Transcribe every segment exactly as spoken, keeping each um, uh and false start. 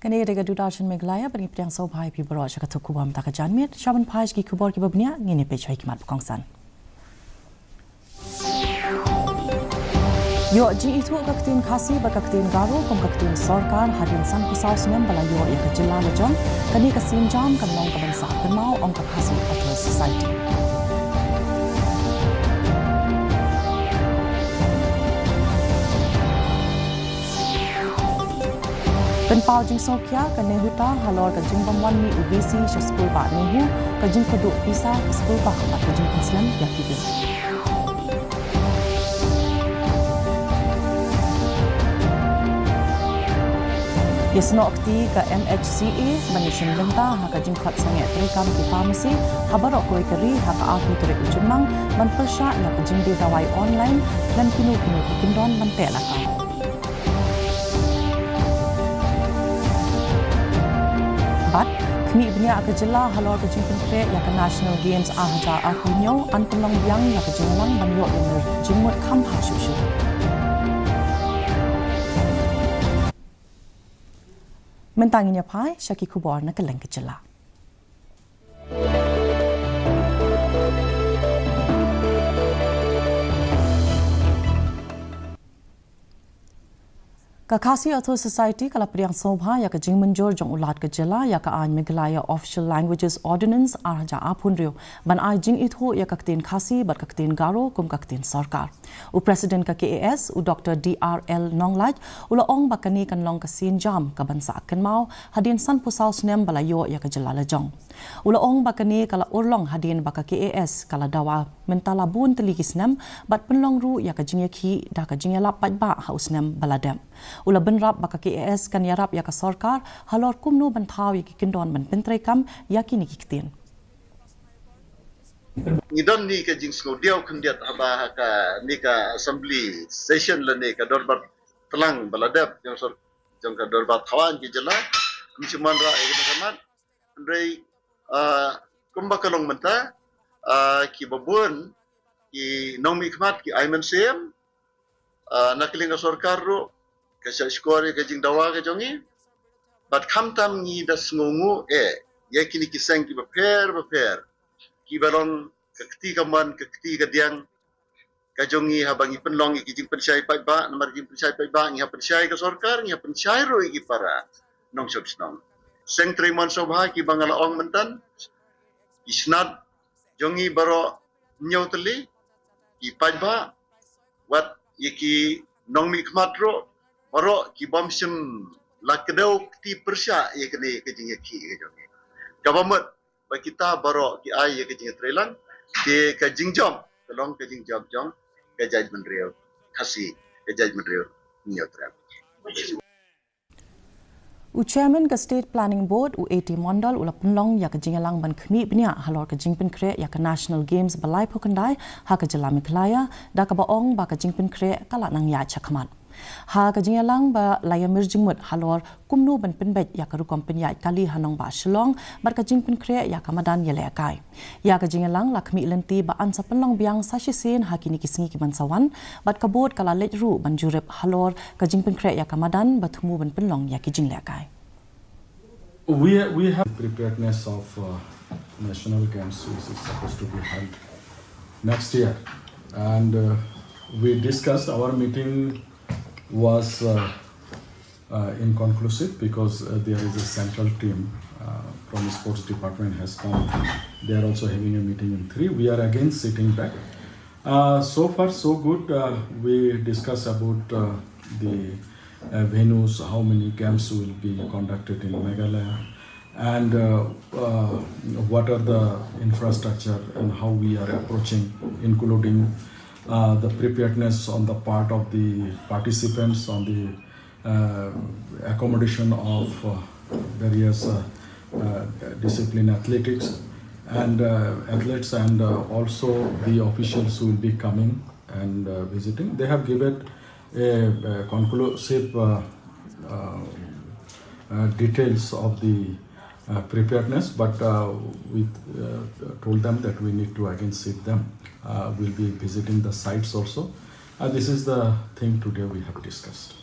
Kane ka dei ka Doordarshan Meghalaya, bad ngi pdiang sngewbha ïa phi baroh sha ka thok khubor mynta ka janmiet. Sha ban phai sha ki khubor kiba bniah, ngin ïa peit shuwa ïa ki mat ba kongsan. Ïoh jingithuh ka ktien Khasi bad ka ktien Garo kum ka ktien sorkar hadien sanphew saw snem ba la ïoh ïa ka jylla la jong. Kane ka sienjam kan long kaban sah kynmaw, ong ka Khasi Authors Society. Pynpaw jingsngewkhia ka NEHUTA halor ka jingbym wan mih u VC sha skulbah NEHU, ka jingkyrduh pisa ka skulbah bad ka jingpynslem ïa ki bill. Ïasnoh kti ka MHCA ban ïashim bynta ha ka jingkhot sangeh treikam ki pharmacy ha baroh kawei ka ri ha ka arphew tarik u Jymmang ban pyrshah ïa ka jingdie dawai online, khlem kino kino ki kyndon ban teh lakam. Bad khmih bniah ka jylla halor ka jingpynkhreh ïa ka National Games ar hajar arphew hynñiew, yn pynlong biang ïa ka jingïalang ban ïoh ïa ka jingmut kham bha shuh shuh. Mynta ngin ïa phai sha ki khubor na kylleng ka jylla. Ka Khasi Authors Society ka la pdiang sngewbha ïa ka jingmynjur jong u Lat ka jylla ïa ka aiñ Meghalaya Official Languages Ordinance ar hajar arphew hynriew ban ai jingithuh ïa ka ktien Khasi bad ka ktien Garo kum ka ktien sorkar. U President ka KAS, u Doktor D R L Nonglait, u la ong ba kane kan long ka sienjam kaban sah kynmaw hadien sanphew saw snem ba la ïoh ïa ka jylla la jong. U la ong ba kane ka la urlong hadien ba ka KAS ka la dawa mynta la bun tylli ki snem bad pynlong ruh ïa ka jingïakhih da ka jingïalap paidbah ha u snem ba la dep. U la bynrap ba ka KAS kan ïarap ïa ka sorkar halor kumno ban thaw ïa ki kyndon ban pyntreikam ïa kine ki ktien. Ngi don ni ka jingsngewdiaw khyndiat haba ha kane ka assembly session lane ka dorbar tlang ba la dep jong sor-, jong ka dorbar thawaiñ ki jylla, ym shym wanrah ïa kane ka mat. Hynrei, ah, kumba ka long mynta, ah, kiba bun ki nongmihkhmat ki ai mynsiem, ah, na ka liang ka sorkar ruh ka shah shkor ïa ka jingdawa ka jong ngi. Bad khamtam ngi da sngewnguh eh ïa kine ki seng kiba pher bapher, kiba long ka kti kamon ka kti kadiang ka jong ngi haba ngi pynlong ïa ki jingpynshai paidbah, namar ki jingpynshai paidbah ngi hap pynshai ka sorkar, ngi hap pynshai ruh ïa ki para nongshong shnong. Seng trei mon sngewbha kiba nga la ong mynta, ki snat jong ngi baroh hynñiew tylli, ki paidbah, wat ïa ki nongmihkhmat ruh baroh kibym shym la kdew kti pyrshah ïa kane ka jingïakhih ka jong ngi. Kaba mut ba kita baroh ki ai ïa ka jingïatreilang, te ka jingjop ka long ka jingjop jong ka jaitbynriew Khasi, ka jaitbynriew Hynñiewtrep. U Chairman ka State Planning Board, u A T Mondal, u la pynlong ïa ka jingïalang ban khmih bniah halor ka jingpynkhreh ïa ka National Games ba laiphew khyndai ha ka jylla Meghalaya, da kaba ong ba ka jingpynkhreh ka la nang ïaid shakhmat. Ha ka jingïalang ba la ïamir jingmut halor kumno ban pynbeit ïa ka rukom pynïaid kali ha nongbah Shillong bad ka jingpynkhreh ïa ka madan ïalehkai. Ïa ka jingïalang la khmih lynti ba yn sa pynlong biang sa shisien ha kine ki sngi kiban sa wan, bad ka board ka la leit ruh ban jurip halor ka jingpynkhreh ïa ka madan ba thmu ban pynlong ïa ki jinglehkai. We, we have preparedness of, uh, National Games, which is supposed to be held next year. And, uh, we discussed, our meeting was, uh, uh, inconclusive because, uh, there is a central team, uh, from the sports department has come. They are also having a meeting in three. We are again sitting back. Uh, so far, so good. Uh, we discuss about, uh, the, uh, venues, how many games will be conducted in Meghalaya, and, uh, uh, what are the infrastructure and how we are approaching, including, uh, the preparedness on the part of the participants, on the, uh, accommodation of, uh, various, uh, uh, discipline athletics and, uh, athletes, and, uh, also the officials who will be coming and, uh, visiting. They have given a, a conclusive, uh, uh, uh, details of the, uh, preparedness, but, uh, we, uh, told them that we need to again sit them. Uh, we'll be visiting the sites also. Uh, this is the thing today we have discussed.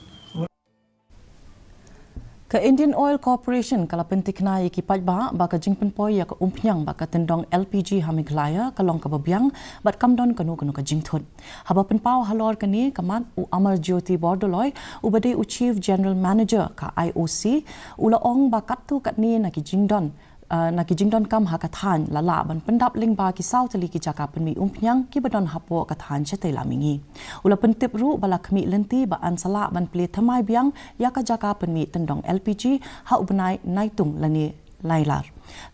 Ka Indian Oil Corporation ka la pyntikna ïa ki paidbah ba ka jingpynpoi ïa ka umphniang bad ka tyndong L P G ha Meghalaya ka long kaba biang bad kam don kano kano ka jingthut. Haba pynpaw halor kane ka mat, u Amar Jyoti Bordoloi, uba dei u Chief General Manager ka I O C, u la ong ba katto katne na ki jingdon, ah, na ki jingdonkam ha ka thaiñ la lah ban pyndap lyngba ki saw tylli ki jaka pynmih umphniang kiba don hapoh ka thaiñ shatei la mihngi. U la pyntip ruh ba la khmih lynti ba yn sa lah ban plie thymmai biang ïa ka jaka pynmih tyndong L P G ha u bnai Naitung lane Nailar,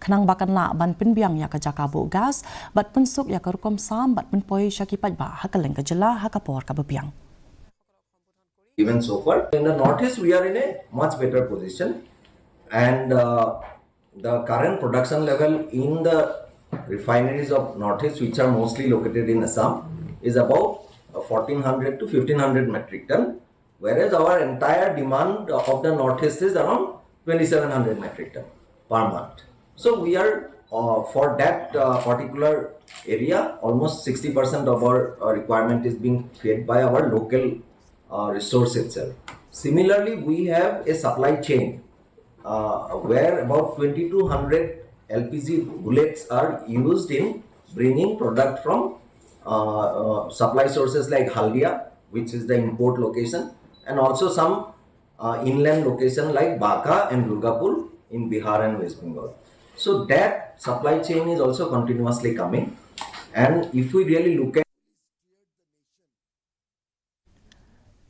khnang ba kan lah ban pynbiang ïa ka jaka buh gas bad pynsuk ïa ka rukom sam bad pynpoi sha ki paidbah ha kylleng ka jylla ha ka por kaba biang. Even so far. In the Northeast, we are in a much better position, and uh, the current production level in the refineries of Northeast, which are mostly located in Assam, is about uh, fourteen hundred to fifteen hundred metric ton, whereas our entire demand of the Northeast is around twenty-seven hundred metric ton per month. So we are, uh, for that uh, particular area, almost sixty percent of our uh, requirement is being fed by our local uh, resource itself. Similarly, we have a supply chain uh, where about twenty-two hundred L P G bullets are used in bringing product from uh, uh, supply sources like Haldia, which is the import location, and also some uh, inland location like Banka and Durgapur in Bihar and West Bengal. So that supply chain is also continuously coming. And if we really look at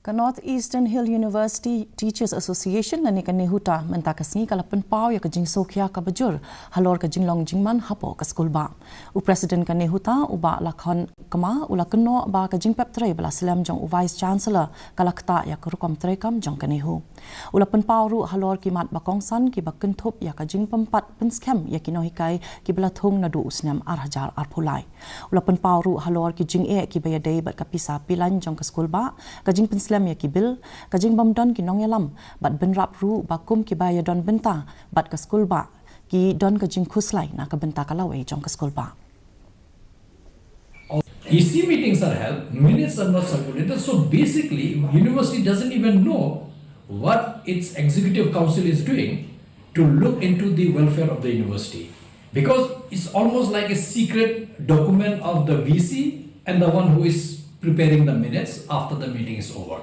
Ka North Eastern Hill University Teachers Association lane ka NEHUTA mynta ka sngi ka la pynpaw ïa ka jingsngewkhia kaba jur halor ka jinglong jingman hapoh ka skulbah. U President ka NEHUTA, u Bah Lakhon Kma, u la kynnoh ba ka jingpep trei ba la slem jong u Vice Chancellor ka la ktah ïa ka rukom treikam jong ka NEHU. U la pynpaw ruh halor ki mat ba kongsan kiba kynthup ïa ka jingpympat pynskhem ïa ki nonghikai kiba la thung naduh u snem ar hajar arphew lai. U la pynpaw ruh halor ki jingeh kiba ïadei bad ka pisa pilan jong ka skulbah, ka jingpynslem ïa ki bill, ka jingbym don ki nongïalam bad bynrap ruh ba kum kiba ïadon bynta bad ka skulbah ki don ka jingkhuslai na ka bynta ka lawei jong ka skulbah. E C meetings are held, minutes are not circulated. So basically, university doesn't even know what its executive council is doing to look into the welfare of the university. Because it's almost like a secret document of the V C and the one who is preparing the minutes after the meeting is over.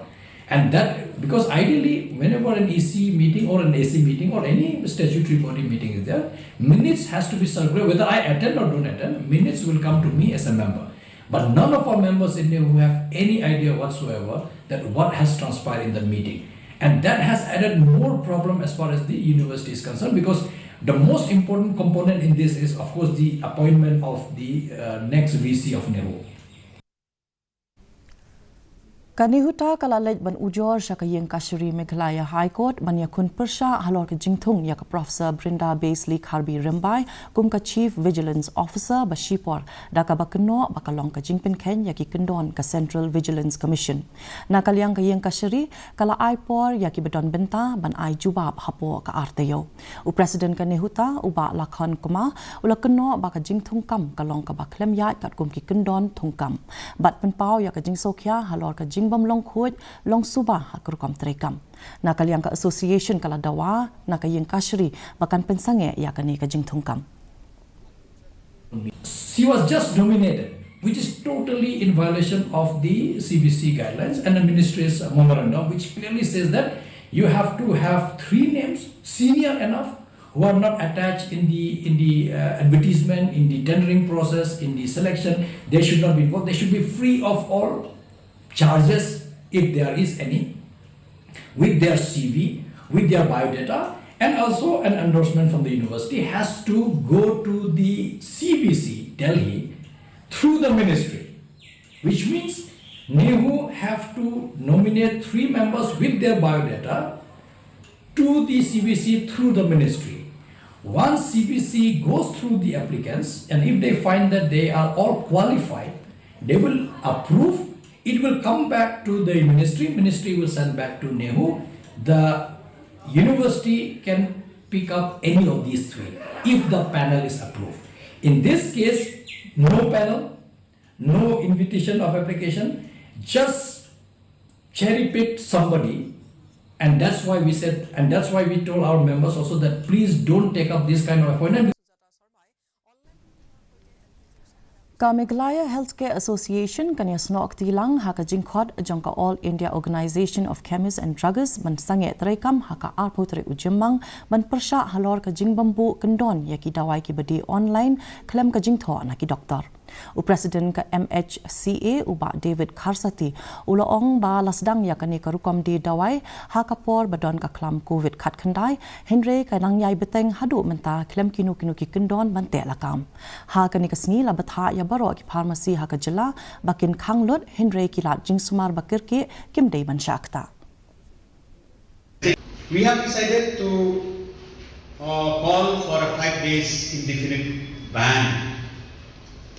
And that, because ideally, whenever an E C meeting or an A C meeting or any statutory body meeting is there, minutes has to be circulated. Whether I attend or don't attend, minutes will come to me as a member. But none of our members in NEHU have any idea whatsoever that what has transpired in the meeting. And that has added more problem as far as the university is concerned, because the most important component in this is, of course, the appointment of the uh, next V C of NEHU. Ka NEHUTA ka la leit ban ujor sha ka Ïing Kashari Meghalaya High Court ban ïakhun pyrshah halor ka jingthung ïa ka Professor Brinda Basely Kharbie Rymbai kum ka Chief Vigilance Officer ba shipor, da kaba kynnoh ba ka long ka jingpynkheiñ ïa ki kyndon ka Central Vigilance Commission. Na ka liang ka Ïing Kashari ka la ai por ïa kiba don bynta ban ai jubab hapoh ka ar taïew. U President ka NEHUTA, u Bah Lakhon Kma, u la kynnoh ba ka jingthungkam ka long kaba khlem ïaid katkum ki kyndon thungkam bad pynpaw ïa ka jingsngewkhia halor ka jingbym long khuid long suba ha ka rukom treikam. Na ka liang ka association ka la dawa na ka Ïing Kashari ba kan pynsangeh ïa kane ka jingthungkam. She was just nominated, which is totally in violation of the C V C guidelines and the ministry's memorandum, which clearly says that you have to have three names, senior enough, who are not attached in the in the uh, advertisement, in the tendering process, in the selection. They should not be involved. They should be free of all charges if there is any, with their C V, with their biodata, and also an endorsement from the university has to go to the C V C Delhi through the ministry, which means NEHU have to nominate three members with their biodata to the C V C through the ministry. Once C V C goes through the applicants, and if they find that they are all qualified, they will approve. It will come back to the ministry. Ministry will send back to NEHU. The university can pick up any of these three if the panel is approved. In this case, no panel, no invitation of application, just cherry picked somebody And that's why we said, and that's why we told our members also that please don't take up this kind of appointment. Ka Meghalaya Healthcare Association kan ïasnoh kti lang ha ka jingkhot jong ka All India Organisation of Chemists and Druggists ban sangeh treikam ha ka arphew tarik u Jymmang ban pyrshah halor ka jingbym buh kyndon ïa ki dawai kiba die online khlem ka jingthoh na ki doktor. U President ka M H C A u Bah David Kharsati u la ong ba la sdang ïa kane ka rukom die dawai ha ka por ba don ka khlam Covid khatkhyndai, hynrei ka nang ïai bteng haduh mynta khlem kino kino ki kyndon ban teh lakam. Ha kane ka sngi la bthah ïa baroh ki pharmacy ha ka jylla ba kin khang lut, hynrei ki lad jingsumar ba kyrkieh kim dei ban shah ktah. We have decided to uh, call for a five days indefinite ban.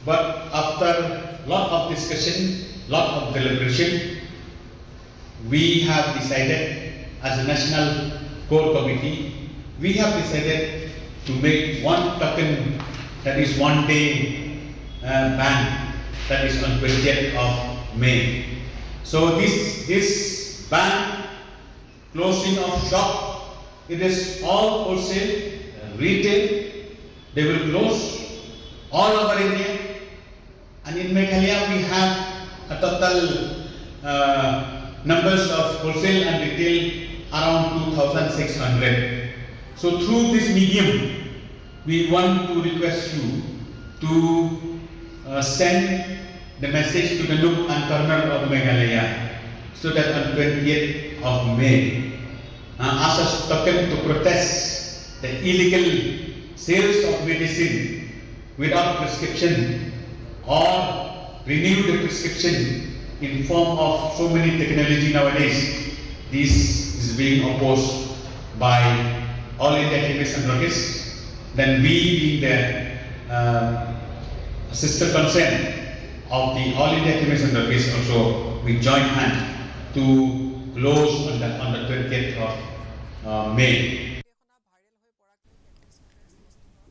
But after lot of discussion, lot of deliberation, we have decided as a national core committee, we have decided to make one token, that is one day uh, ban, that is on twentieth of May. So this, this ban, closing of shop, it is all wholesale, retail, they will close all over India. And in Meghalaya, we have a total uh, numbers of wholesale and retail around two thousand six hundred. So through this medium, we want to request you to uh, send the message to the nook and corner of Meghalaya so that on twentieth of May, uh, as a token to protest the illegal sales of medicine without prescription or renew the prescription in form of so many technology nowadays. This is being opposed by All India Chemists and Druggists. Then we, being the uh, sister concern of the All India Chemists and Druggists, also we join hand to close on the on the twentieth of uh, May.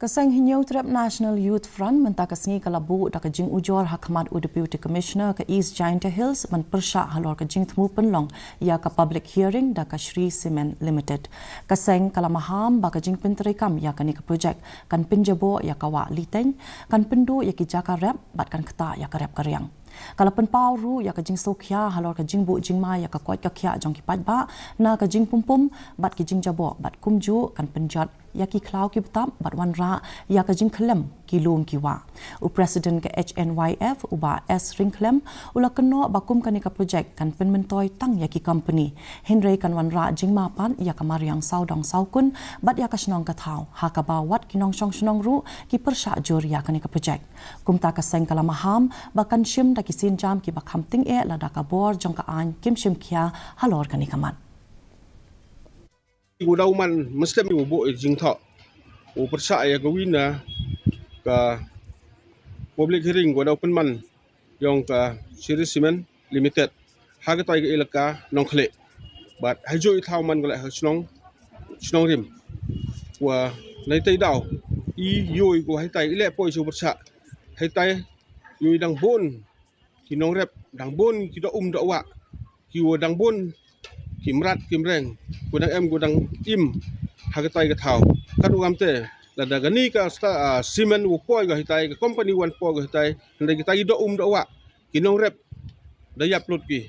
Ka seng Hynñiewtrep National Youth Front mynta ka sngi ka la buh da ka jingujor ha khmat u Deputy Commissioner ka East Jaintia Hills ban pyrshah halor ka jingthmu pynlong ïa ka public hearing da ka Shree Cement Limited. Ka seng ka la maham ba ka jingpyntreikam ïa kane ka projek kan pynjaboh ïa ka wah Litein, kan pynduh ïa ki jaka rep bad kan ktah ïa ka rep ka riang. Ka la pynpaw ruh ïa ka jingsngewkhia halor ka jingbuh jingma ïa ka koit ka khiah jong ki paidbah na ka jingpum pum bad ki jingjaboh bad kumjuh kan pynjot ïa ki khlaw ki btap bad wanrah ïa ka jingkhyllem ki lum ki wah. U President ka H N Y F u Bah S Ryngkhlem u la kynnoh ba kum kane ka projek kan pynmyntoi tang ïa ki company, hynrei kan wanrah jingma pat ïa ka mariang sawdong sawkun bad ïa ka shnong ka thaw, ha kaba wat ki nongshong shnong ruh ki pyrshah jur ïa kane ka projek. Kumta ka seng ka la maham ba kan shim da ki sienjam kiba kham tyngeh lada ka bor jong ka aiñ kim shim khia halor kane ka mat. U dau man mynstep u buh jingthoh u pyrshah ïa ka wina ka public hearing u dau pynman jong ka Shree Cement Limited ha katai ka elaka Nongkhlieh bad ha joi thaw man ka leh ha shnong shnong rim. Wa nai tai dau i yoi ko hai tai i leh poi shu pyrshah hai tai yoi dang bun ki nongrep dang bun ki doh um doh wah ki wa dang bun ki mrad ki mreng ko dang em ko dang im ha katai ka thaw. Kat u kam te lada kani ka sta simen u poi ka hitai ka kompani wan poi ka hitai hynda kita ki doh um doh wah ki nongrep da yap lut ki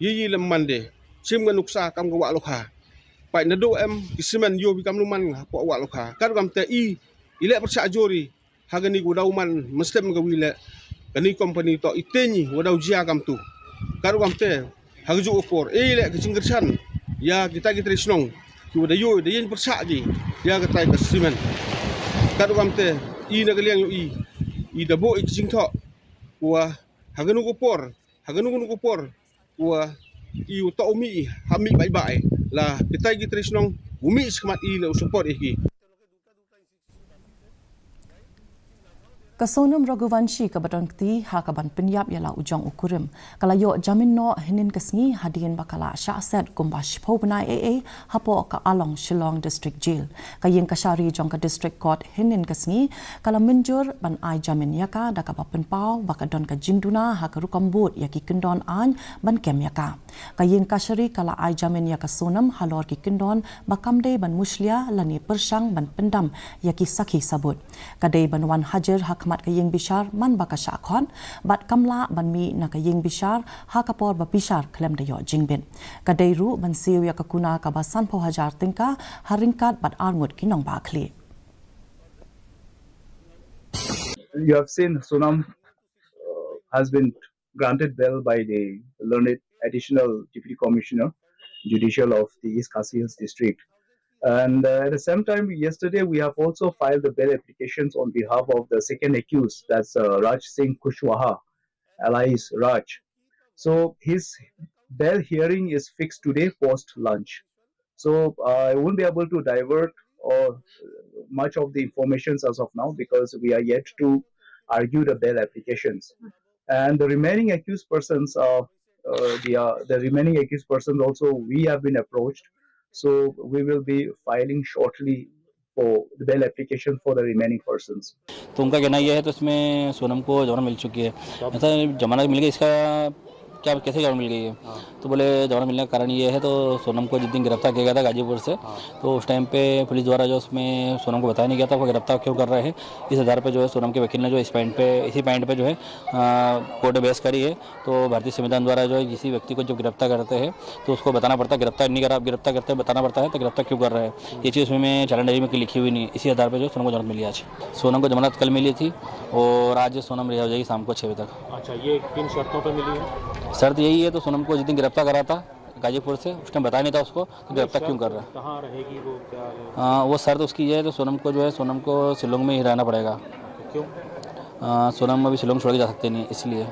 yi yi lem mande sim ka nuksa kam ka wah lokha. Pai na do em ki simen yo bi kam luman ha po wah lokha kat u kam te i i leh pyrshah jori ha kani ka dau man mestem ka wi leh kani kompani to i teni wa dau jia kam tu. Kat u kam te ha ka ju u por i leh ka jingkyrshan ïa kita ki tri shnong ki wa da yo da yin pyrshah ki ïa katai ka simen. Kat u kam te i na ka liang yo i i da bo i ka jingthoh wa ha kanu ka por ha kanu kanu ka por wa i u to u mi ha mi bai bai la kitai ki tri shnong u mi skhmat i la u support i ki. Ka Sonam Raghuvanshi kaba don kti ha kaban pynïap ïa la u jong u kurim, ka la ïoh jamin noh hynnin ka sngi hadien ba ka la shah set kumba shiphew bnai ei ei hapoh ka Along Shillong District Jail. Ka ïing kashari jong ka District Court hynnin ka sngi ka la mynjur ban ai jamin ïa ka da kaba pynpaw ba ka don ka jingduna ha ka rukom bud ïa ki kyndon aiñ ban kem ïa ka. Ka ïing kashari ka la ai jamin ïa ka Sonam halor ki kyndon ba kam dei ban mushlia lane pyrshang ban pyndam ïa ki sakhi sabut. Ka dei ban wan hajir ha khmat ka ïing bishar man ba ka shah khot, bad kam lah ban mih na ka ïing bishar ha ka por ba bishar khlem da ïoh jingbit. Ka dei ruh ban siew ïa ka kuna kaba sanphew hajar tyngka ha ryngkat bad arngut ki nongbah khlieh. You have seen Sonam uh, has been granted bail by the learned Additional Deputy Commissioner, Judicial of the East Khasi Hills District. And uh, at the same time, yesterday we have also filed the bail applications on behalf of the second accused, that's uh, Raj Singh Kushwaha, alias Raj. So his bail hearing is fixed today post lunch. So uh, I won't be able to divert or much of the informations as of now because we are yet to argue the bail applications. And the remaining accused persons are uh, the, uh, the remaining accused persons also we have been approached. So we will be filing shortly for the bail application for the remaining persons. तो उनका कहना यह है तो इसमें सोनम को जमानत मिल चुकी है। ऐसा जमानत मिल गई, इसका क्या, कैसे जमानत मिल गई है? तो बोले जमानत मिलने का कारण ये है, तो सोनम को जिस दिन गिरफ्तार किया गया था गाजीपुर से, तो उस टाइम पे पुलिस द्वारा जो उसमें सोनम को बताया नहीं गया था वो गिरफ्तार क्यों कर रहे हैं। इस आधार पे जो है सोनम के वकील ने जो इस पॉइंट पे, इसी पॉइंट पे जो है कोर्ट में बहस करी है। तो भारतीय संविधान द्वारा जो है किसी व्यक्ति को जब गिरफ्तार करते हैं तो उसको बताना पड़ता है, गिरफ्तार नहीं करा, आप गिरफ्तार करते हैं बताना पड़ता है, तो गिरफ्तार क्यों कर रहे हैं, ये चीज़ उसमें चालान डायरी में लिखी हुई नहीं। इसी आधार पर जो सोनम को जमानत मिली आज। सोनम को जमानत कल मिली थी और आज सोनम रिहा हो जाएगी शाम को छः बजे तक। अच्छा, ये किन शर्तों पर मिली है? शर्त यही है, तो सोनम को जिस दिन गिरफ्तार करा था गाजीपुर से, उस टाइम बताया नहीं था उसको, तो गिरफ्तार क्यों कर रहा है? कहाँ रहेगी वो, क्या है? आ, वो शर्त उसकी ये है, तो सोनम को जो है, सोनम को शिलोंग में ही रहना पड़ेगा। क्यों? आ, सोनम अभी शिलोंग छोड़ के जा सकते नहीं, इसलिए।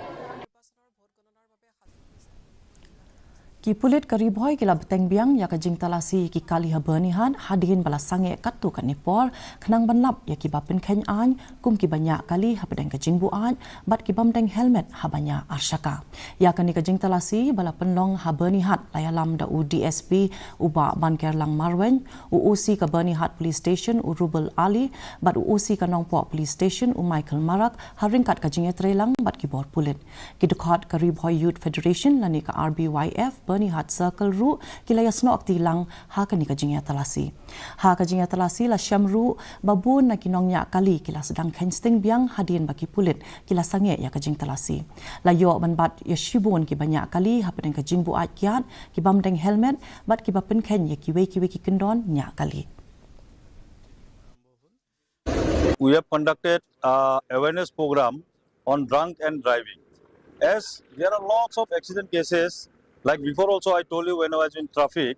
Ki pulit ka Ri Bhoi ki la bteng biang ïa ka jingtalasi ki kali ha Byrnihat hadien ba la sangeh katto katne por khnang ban lap ïa kiba pynkheiñ aiñ kum kiba ñiah kali hapdeng ka jingbuaid bad ki bym deng helmet haba ñiah arshaka. Ïa kane ka jingtalasi ba la pynlong ha Byrnihat la ïalam da u DSP u Bah Bankerlang Marwein, u OC ka Byrnihat Police Station u Rubal Ali bad u OC ka Nongpoh Police Station u Michael Marak ha ryngkat ka jingïatreilang bad ki bor pulit. Ki dkhot ka Ri Bhoi Youth Federation lane ka RBYF Byrnihat Circle ruh ki la ïasnoh kti lang ha kane ka jingïatalasi. Ha ka jingïatalasi la shem ruh ba bun na ki nongñiah kali ki la sdang kheiñ sting biang hadien ba ki pulit ki la sangeh ïa ka jingtalasi. La ïoh ban bat ïa shibun kiba ñiah kali hapdeng ka jingbuaid kiad, ki bym deng helmet bad kiba pynkheiñ ïa kiwei kiwei ki kyndon ñiah kali. We have conducted a awareness program on drunk and driving. As there are lots of accident cases, like before also I told you when I was in traffic,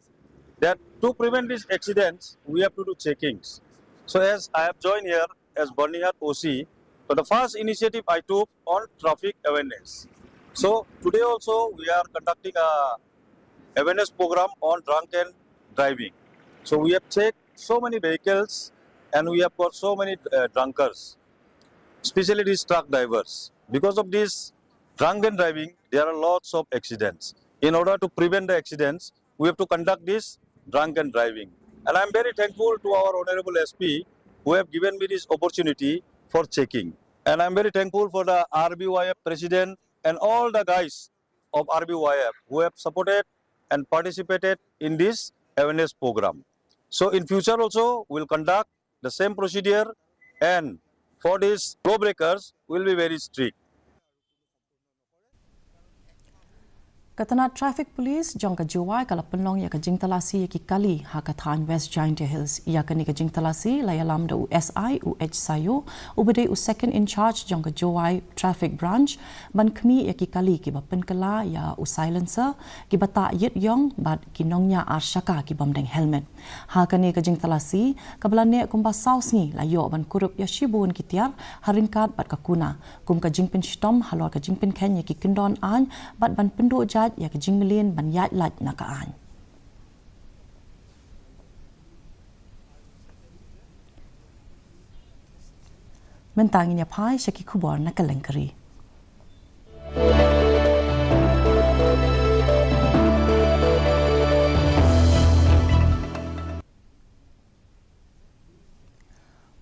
that to prevent these accidents, we have to do checkings. So as I have joined here as Byrnihat OC, so the first initiative I took on traffic awareness. So today also we are conducting a awareness program on drunk and driving. So we have checked so many vehicles and we have got so many uh, drunkards, especially these truck drivers. Because of this drunk and driving, there are lots of accidents. In order to prevent the accidents, we have to conduct this drunk and driving. And I'm very thankful to our Honorable SP who have given me this opportunity for checking. And I'm very thankful for the RBYF President and all the guys of RBYF who have supported and participated in this awareness program. So in future also, we'll conduct the same procedure, and for these lawbreakers, we'll be very strict. Ka tnat Traffic Police jong ka Jowai ka la pynlong ïa ka jingtalasi ïa ki kali ha ka thaiñ West Jaintia Hills. Ïa kane ka jingtalasi la ïalam da u SI u H Sayo, uba dei u second in charge jong ka Jowai Traffic Branch, ban khmih ïa ki kali kiba pynkylla ïa u silencer, kiba tah ïit ïong bad ki nongñiah arshaka ki bym deng helmet. Ha kane ka jingtalasi kaba la neh kumba saw sngi la ïoh ban kurup ïa shibun ki tiar ha ryngkat bad ka kuna, kum ka jingpynshitom halor ka jingpynkheiñ ïa ki kyndon aiñ bad ban pynduh jait ïa ka jingmlien ban ïaid lait na ka aiñ. Mynta ngin ïa phai sha ki khubor na ka lyngkri.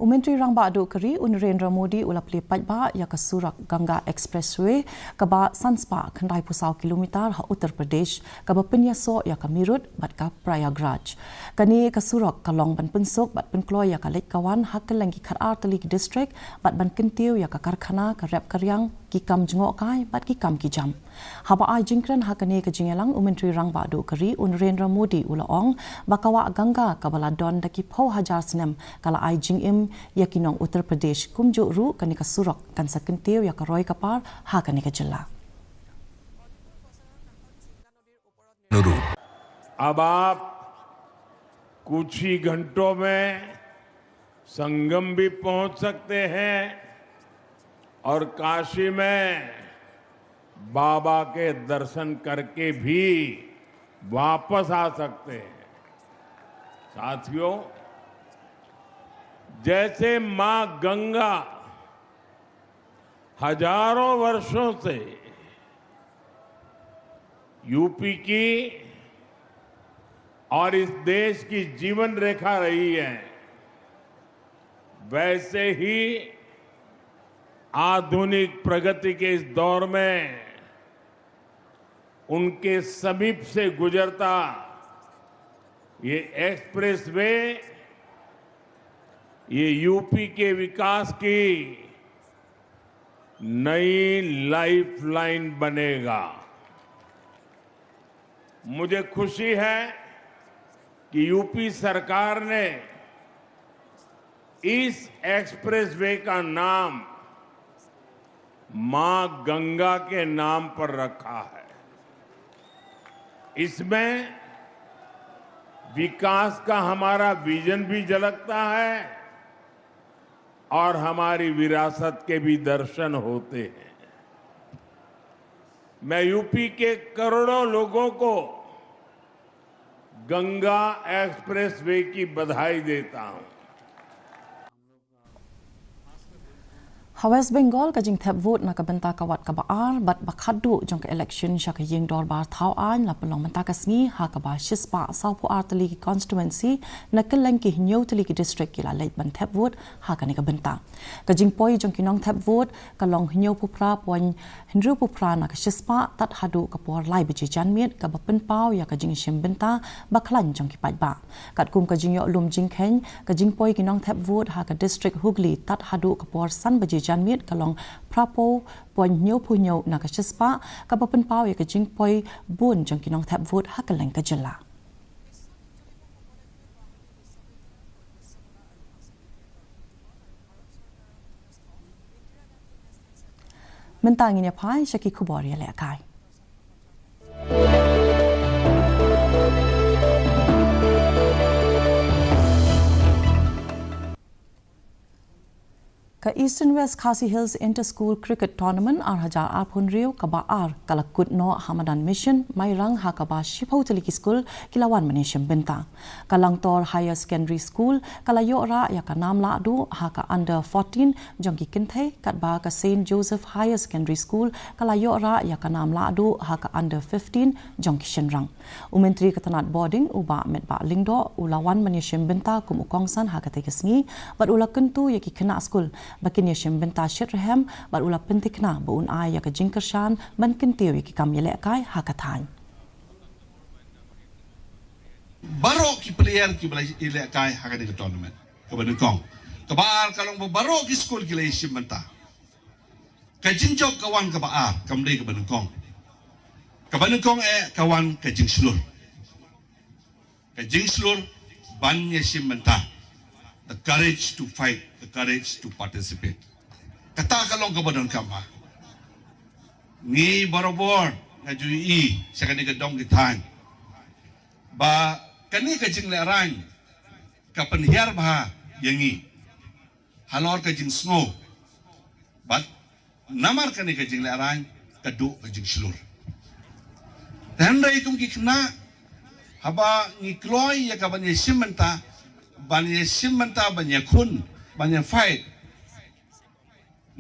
U Myntri Rangbah Duh ka ri u Narendra Modi u la plie paidbah ïa ka surok Ganga Expressway kaba san spah khyndai phew saw kilometer ha Uttar Pradesh, kaba pynïasoh ïa ka Meerut bad ka Prayagraj. Kane ka surok ka long ban pynsuk bad pynkloi ïa ka leit ka wan ha kylleng ki khatar tylli ki district bad ban kyntiew ïa ka karkhana, ka rep ka riang, ki kam jngohkai bad ki kam ki jam. Haba ai jingkren ha kane ka jingïalang, u Myntri Rangbah Duh ka ri u Narendra Modi u la ong ba ka wah Ganga kaba la don da ki phew hajar snem ka la ai jingim ïa ki nong Uttar Pradesh, kumjuh ruh kane ka surok kan sa kyntiew ïa ka roi ka par ha kane ka jylla. अब आप कुछ ही घंटों में संगम भी पहुंच सकते हैं और काशी में बाबा के दर्शन करके भी वापस आ सकते हैं। साथियों, जैसे मां गंगा हजारों वर्षों से यूपी की और इस देश की जीवन रेखा रही है, वैसे ही आधुनिक प्रगति के इस दौर में उनके समीप से गुजरता ये एक्सप्रेसवे, ये यूपी के विकास की नई लाइफलाइन बनेगा। मुझे खुशी है कि यूपी सरकार ने इस एक्सप्रेसवे का नाम मां गंगा के नाम पर रखा है। इसमें विकास का हमारा विजन भी झलकता है और हमारी विरासत के भी दर्शन होते हैं। मैं यूपी के करोड़ों लोगों को गंगा एक्सप्रेसवे की बधाई देता हूं। Ha West Bengal, ka jingthep vote na ka bynta ka wat kaba ar bad ba khatduh jong ka election sha ka ïing dorbar thaw aiñ la pynlong mynta ka sngi ha kaba shispah sawphew ar tylli ki constituency na kylleng ki hynñiew tylli ki district ki la leit ban thep vote ha kane ka bynta. Ka jingpoi jong ki nongthep vote ka long hynñiewphew phra point hynriewphew phra na ka shispah tad haduh ka por lai baje janmiet, kaba pynpaw ïa ka jingshim bynta ba khlaiñ jong ki paidbah. Katkum ka jingïoh lum jingkheiñ, ka jingpoi ki nongthep vote ha ka district Hooghly tad haduh ka por san baje janmiet ka long phraphew point hynñiewphew hynñiew na ka shispah, kaba pynpaw ïa ka jingpoi bun jong ki nongthep vote ha kylleng ka jylla. Mynta ngin ïa phai sha ki khubor ïalehkai. Ka Eastern West Khasi Hills Inter School Cricket Tournament ar hajar arphew hynriew kaba ar ka la kut noh ha madan Mission Mairang, ha kaba shiphew tylli ki skul ki la wan ban ïashim bynta. Ka Langtor Higher Secondary School ka la ïoh rah ïa ka nam lahduh ha ka under fourteen jong ki kynthei, katba ka Saint Joseph Higher Secondary School ka la ïoh rah ïa ka nam lahduh ha ka under fifteen jong ki shynrang. U Myntri ka tnat bording, u Bah Metbah Lyngdoh, u la wan ban ïashim bynta kum u kongsan ha katei ka sngi bad u la kyntu ïa ki khynnah skul ba kin ïashim bynta shitrhem bad u la pynthikna ba un ai ïa ka jingkyrshan ban kyntiew ïa ki kam ïalehkai ha ka thaiñ. Baroh ki player kiba la ïalehkai ha kane ka tournament kaba nyngkong. Kaba ar ka long ba baroh ki skul ki la ïashim bynta. Ka jingjop ka wan kaba ar, kam dei kaba nyngkong. Kaba nyngkong eh ka wan ka jingshlur. Ka jingshlur ban ïashim bynta. The courage to fight, the courage to participate. Kata ka long kaba donkam bha. Ngi barabor nga ju ïohi sha kane ka dong ki thaiñ ba kane ka jinglehrain ka pynhiar bha ïa ngi halor ka jingsngew. Bad namar kane ka jinglehrain ka duh ka jingshlur. Te hynrei kum ki khynnah, haba ngi kloi ïa ka ban ïashim bynta, ban ïashim bynta, ban ïakhun, ban ïa fight,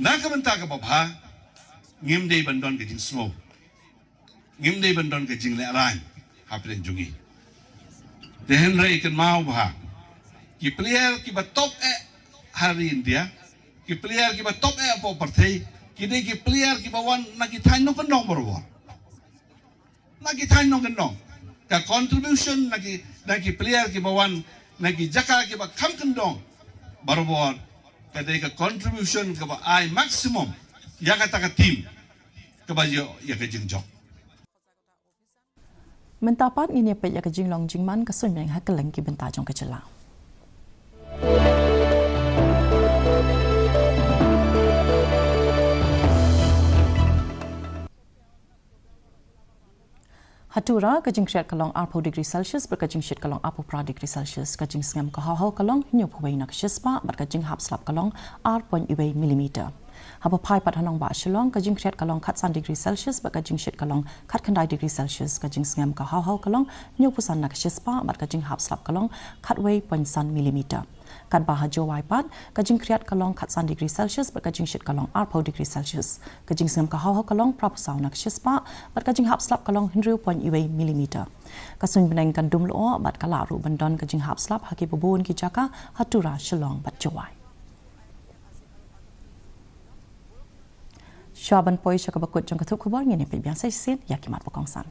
Na ka bynta kaba bha, ngim dei ban don ka jingsngew, ngim dei ban don ka jinglehrain hapdeng jong ngi. Te hynrei kynmaw bha, ki player kiba top eh ha ri India, ki player kiba top eh hapoh pyrthei, ki dei ki player kiba wan na ki thaiñ nongkyndong barabor. Na ki thaiñ nongkyndong. Ka contribution na ki, na ki player kiba wan na ki jaka kiba kham kyndong barabor, ka dei ka contribution kaba ai maximum ïa kata ka team kaba ïoh ïa ka jingjop. Mynta pat ngin ïa peit ïa ka jinglong jingman ka suiñ bneng ha kylleng ki bynta jong ka jylla. Ha Tura, ka jingkhriat ka long arphew degree Celsius bad ka jingshit ka long arphew phra degree Celsius. Ka jingsngem ka haw haw ka long hynñiewphew wei na ka shispah bad ka jinghap slap ka long ar point wei millimeter. Haba phai pat ha nongbah Shillong, ka jingkhriat ka long khatsan degree Celsius bad ka jingshit ka long khatkhyndai degree Celsius. Ka jingsngem ka haw haw ka long hynñiewphew san na ka shispah bad ka jinghap slap ka long khatwei point san millimeter. Katba ha Jowai pat, ka jingkhriat ka long khatsan degree Celsius bad ka jingshit ka long arphew degree Celsius. Ka jingsngem ka haw haw ka long phraphew saw na ka shispah bad ka jinghap slap ka long hynriew point wei millimeter. Ka suiñ bneng kan dum lyoh bad ka lah ruh ban don ka jinghap slap ha kiba bun ki jaka ha Tura, Shillong bad Jowai. Shuwa ban poi sha kaba kut jong ka thup khubor, ngin ïa peit biang sa shisien ïa ki mat ba kongsan.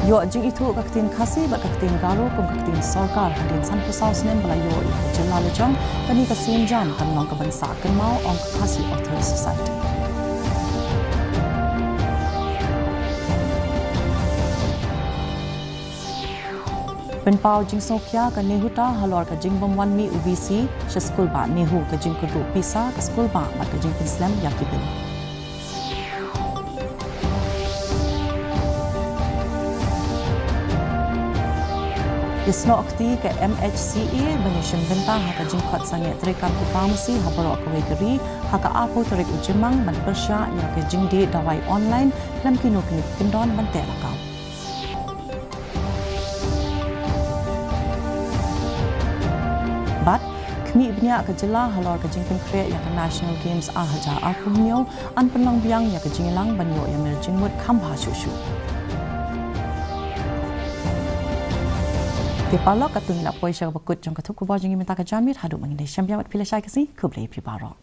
Ïoh jingithuh ka ktien Khasi bad ka ktien Garo kum ka ktien sorkar hadien sanphew saw snem ba la ïoh ïa ka jylla la jong. Kane ka sienjam kan long kaban sah kynmaw, ong ka Khasi Authors Society. Pynpaw jingsngewkhia ka NEHUTA halor ka jingbym wan mih u VC sha skulbah NEHU, ka jingkyrduh pisa ka skulbah bad ka jingpynslem ïa ki bill. Isnoh kti ka MHCA ban ïashim bynta ha ka jingkhot sangeh treikam ki pharmacy ha baroh kawei ka ri ha ka arphew tarik u Jymmang ban pyrshah ïa ka jingdie dawai online khlem kino kino ki kyndon ban teh lakam. Bad khmih bniah ka jylla halor ka jingpynkhreh ïa ka National Games ar hajar arphew hynñiew, yn pynlong biang ïa ka jingïalang ban ïoh ïa mir jingmut kham bha shuh shuh. Te paralok, katto ngi la poi sha kaba kut jong ka thup khubor jong ngi mynta ka janmiet. Haduh ba ngin ïashem biang bad phi lashai ka sngi, khublei ïa phi baroh.